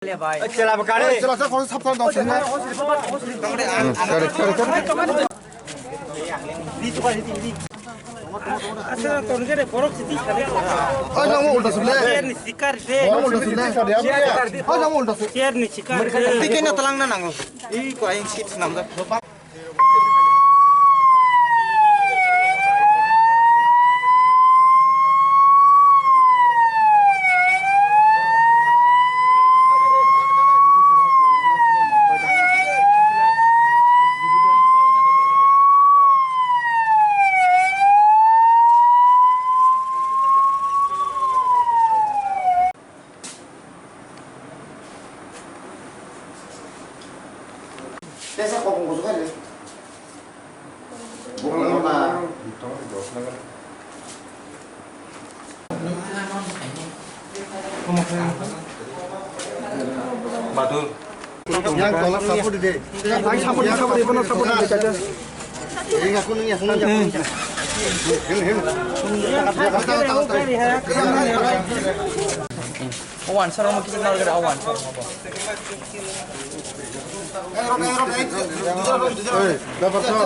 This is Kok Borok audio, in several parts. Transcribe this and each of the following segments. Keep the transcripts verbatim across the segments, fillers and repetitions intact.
Chela ba kare. Chela sa kon sap sap dong sini. Kare kare kare. Acha, ulta sule. Ulta sule. Acha, ulta sule. Tikena talang na nango. I ko aing seat namda. Tesa kokong kuchuk hai. Bukung ma. Batul. Yang tolak support de. Yang support, support, support, support. Ini aku nih, aku nih, aku nih. Awan sar mo kisi nal gada awan sar mo. Ei, dapat to.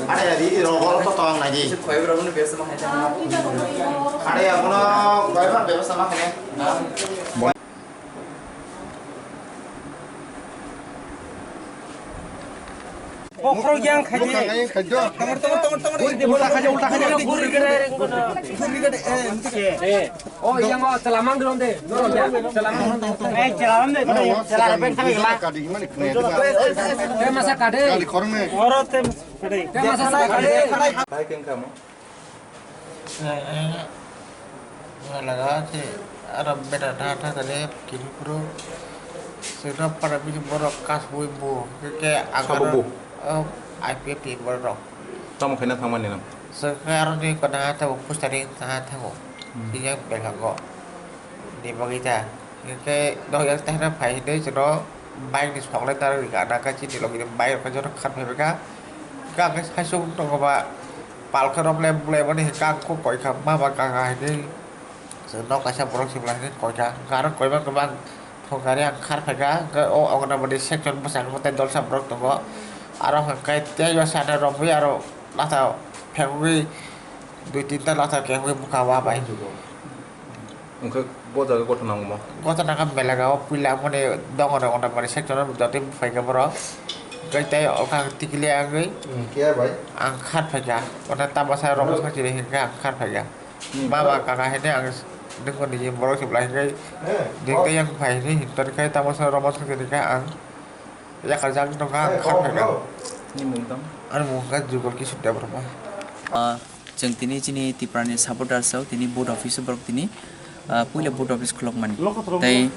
Ada ya, di rogo to tong lagi. Ada ya, kono koi ma bebas sama kene. Bokhorok yang khaidi. Khaidi. Ulta khaidi, ulta khaidi. Oh, yang oh, celamang dulu deh. Celamang. Eh, celamang deh. Celamang deh. Kadi gimana? Masa kade. Kali korong nih. Oro tem. Masa kade. Hai keng kamu. Laga se aro beda tha tha tale kiri puro se no para bini borok kas bui bu ke ke agar Sabo bu? I P F ni borok. Tamo khaina thangmani nang? Se ke aro ni kona tha bu pusta ni tha tha bu. Hmm. Iya bela go. Di bagi ta. Ke dok yang teh na phai dei jero bike ni sok lai tar ri gana ka chini logi bike ka jero khan phai ka ka ka sai sung tong ba pal khe rok le bule bani ka ko koi ka ma ba ka ka hai dei jero nok kaisa borok si bwlai koi ka garo koi ba kwbang thok gari ang khar phai ka o ogna bani section bwsang tei dolsa borok tongo aro hwnkhe tei o sana rok aro latha phegwi dui tinta latha kegwi bwkha wa bai. Hwnkhe bo jaga gotho nangma? Gotho nangkha belaga o puila mone dongo dongo na mane section o jotoi buphaikha borok. Hwnkhe tei okha tikili agwi. Hmm, kiya bai? Ang khat phaikha. Ota tamasa rok sakchini hinkhe ang khat phaikha. Hmm. Baba kaka hene ang nungkho niji borok se belai hinkhe. Eh, dikte yang phai hini hintor khai tamasa rok sakchini khe ang yakar jak nungkha ang khat phaikha. Ni mung tang? Ani mung kha Jugol Kishore Debbarma. Ah. Chwng tini chini Tiprani supporters rok tini board office o borok tini, ah, puila board office khulokmani. Tei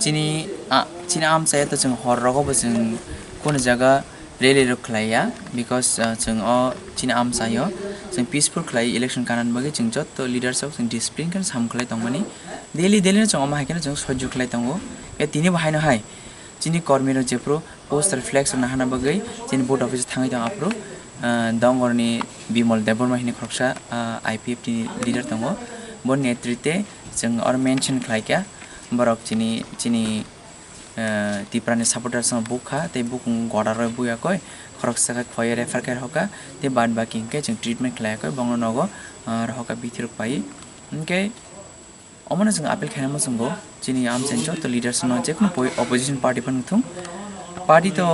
chini, ah, chini amchaya to chwng hor rogo bo chwng kunu jaga rally rok khlaiya, because, ah, chwng o chini amchaio chwng peaceful khlai election kanani bagwi chwng jotto leaders rok chwng discipline khe samung khlai tongmani. Daily daily no chwng omo hai kheno chwng sojjo khlai tongo. E tini bo haino hai chini kormi rok jephru poster flex rok nahana bagwi chini board office o thangwi tong aphuru, ah, Dongorni Bimal Debbarma hini khoroksa, ah, I P F T ni leader tongo. Bo netrite chwng oro mention khlaikha borok chini, chini, ah, Tiprani supporters no bukha tei bukung goda rwi buyakoi khoroksa khe khoye refer khe rohorkha tei bad baki hinkhe chwng treatment khlaiyakoi bongno nogo, ah, rohorkha bithi rok pai hinkhe. Omono chwng appeal khaina muchungo, chini amchaini joto leaders no, jekunu poi-, opposition party phano thung, party to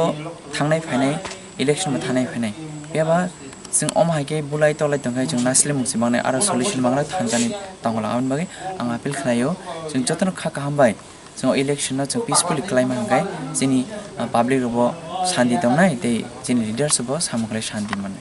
thangnai phainai, election bo thangnai phainai. Phiya ba chwng omo hai khe bulai tolai tong khe chwng nasle mungsi mangnai, aro solution mangnai thanjani tongla. Aboni bagwi ang appeal khlaio, chwng jotono kha kaham bai chwng election no chwng peacefully khlaima hwnkhe chini, ah, public rok bo shanti tongnai tei chini leaders bo samung khlai shanti mannai.